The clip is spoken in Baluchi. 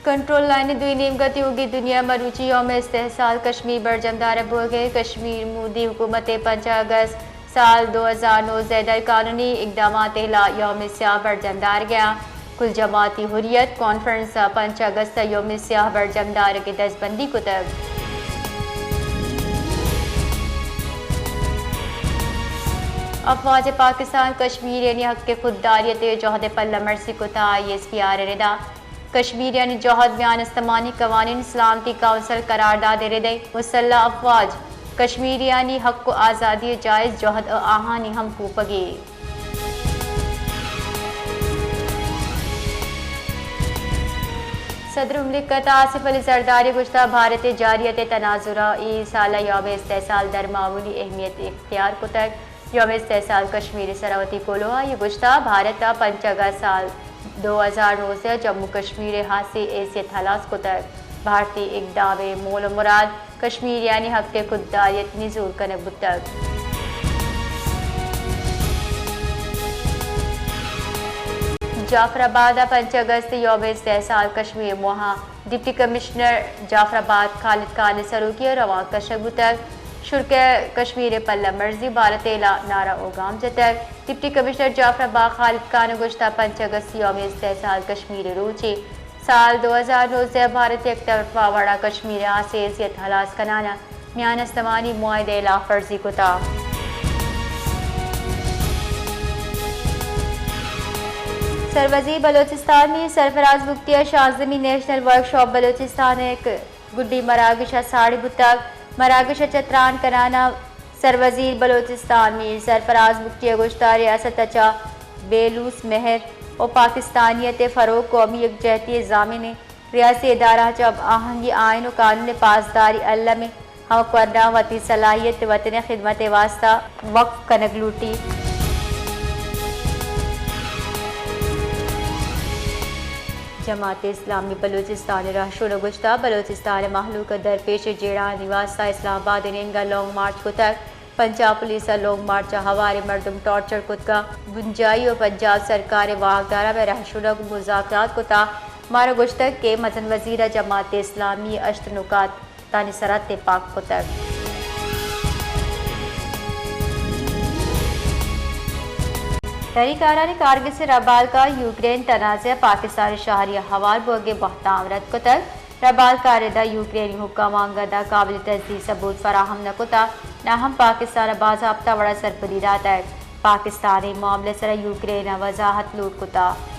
کنٹرول لائن ءِ دوئی نیمگ ءَ تیوگیں دنیا ءَ مروچی یوم استحصال کشمیر برجم دارگ بوگ ءَ۔ کشمیر مودی حکومت ءِ پنچ اگست سال دو ہزار نوزدہ ءِ درقانونی اقدامات ءِ ہلاپ یوم سیاہ برجم دارگ ءَ۔ کل جماعتی حریت کانفرنس ءَ پنچ اگست ءَ یوم سیاہ برجم دارگ ءِ دزبندی کتگ۔ افواج پاکستان کشمیریانی حق خودداریت ءِ جہد ءِ پلہ مرزی کت، آئی ایس پی آر ءِ ردا۔ کشمیریانی جہد میان استمانی قوانین، سلامتی کونسل قرارداد ءِ رد ءَ، مسلح افواج کشمیریانی حق و آزادی ءِ جائز جہد ءُ آہانی ہمکوپگے۔ صدر مملکت آصف علی زرداری گوشتہ، بھارت ءِ جارحیت ءِ تناظراں اے سال ءَ یوم استحصال در معمولی اہمیت اختیار کتگ۔ یوم استحصال کشمیر ءِ سرا وتی کلوہ ءَ آئی ءَ گوشتہ، بھارت ءَ پنچ اگست سال دو ہزار نوزدہ ءَ جموں کشمیر ءِ ہاسیں حیثیت ہلاس کتگ۔ بھارتی اقدام ءِ مول ءُ مراد کشمیریانی حق ءِ خودداریت نزور کنگ بوتگ۔ جعفر آباد ءَ پنچ اگست یوم استحصال کشمیر موہ ءَ ڈپٹی کمشنر جعفر آباد خالد خان ءِ سروکی ءَ روان کشگ بوتگ۔ شرکہ کشمیر ءِ پلہ مرزی بھارت ءِ ہلاپ نعرہ ءُ گام جتگ۔ ڈپٹی کمشنر جعفر آباد خالد خان ءَ گوشتہ، پنچ اگست یوم استحصال کشمیر ءِ روچے۔ سال دو ہزار نوزدہ ءَ بھارت ءَ یک طرفہ وڑا کشمیر ءِ ہاسیں حیثیت ہلاس کنان ءَ میان استمانی معاہدہ ءِ ہلاپ ورزی کتہ۔ سروزیر بلوچستان میر سرفراز بگٹی ءِ شانزدہمی نیشنل ورکشاپ بلوچستان ءِ یک گڈی مراگش ءَ ساڑی بوتگ۔ مراگش ءَ چہ تران کنان ءَ سروزیر بلوچستان میر سرفراز بگٹی ءَ گوشتہ، ریاست ءَ چہ بے لوث مہر ءُ پاکستانیت ءِ فروغ، قومی یکجہتی ءِ ضامن ریاستی ادارہ چہ ہم آہنگی آئین ءُ قانون ءِ پاسداری الم ءِ ہمک ورداں وتی صلاحیت وطن ءِ خدمت ءِ واستہ وقف کنگ لوٹیت۔ جماعت اسلامی بلوچستان ءِ رہشون ءَ گوشتہ، بلوچستان ءِ مہلوک ءَ درپیش جیڑھانی واستہ اسلام آباد ءِ نیمگ ءَ لانگ مارچ کتگ۔ پنجاب پولیس ءَ لانگ مارچ ءَ ہواریں مردم ٹارچر کتگ ءُ بنجاہی ءُ پنجاب سرکار ءِ واکداراں مئے رہشون ءَ گوں مذاکرات کتگ۔ مارا گوشتگ کہ مزن وزیر ءَ جماعت اسلامی ءِ ہشت نکاتانی سرا تپاک کتگ۔ تحریک آران کارگس ءِ ربالکار یوکرین تنازعہ ءَ پاکستان ءِ شہری ءِ ہوار بوگ ءِ بہتام رد کتگ۔ ربالکار ءِ ردا یوکرینی حکام ءَ انگت ءَ قابل تصدیق ثبوت فراہم نہ کتگ، نہ ہم پاکستان ءَ باضابطہ وڑا سرپدی داتگ۔ پاکستان ءَ اے معاملہ ءِ سرا یوکرین ءَ وضاحت لوٹ کتگ۔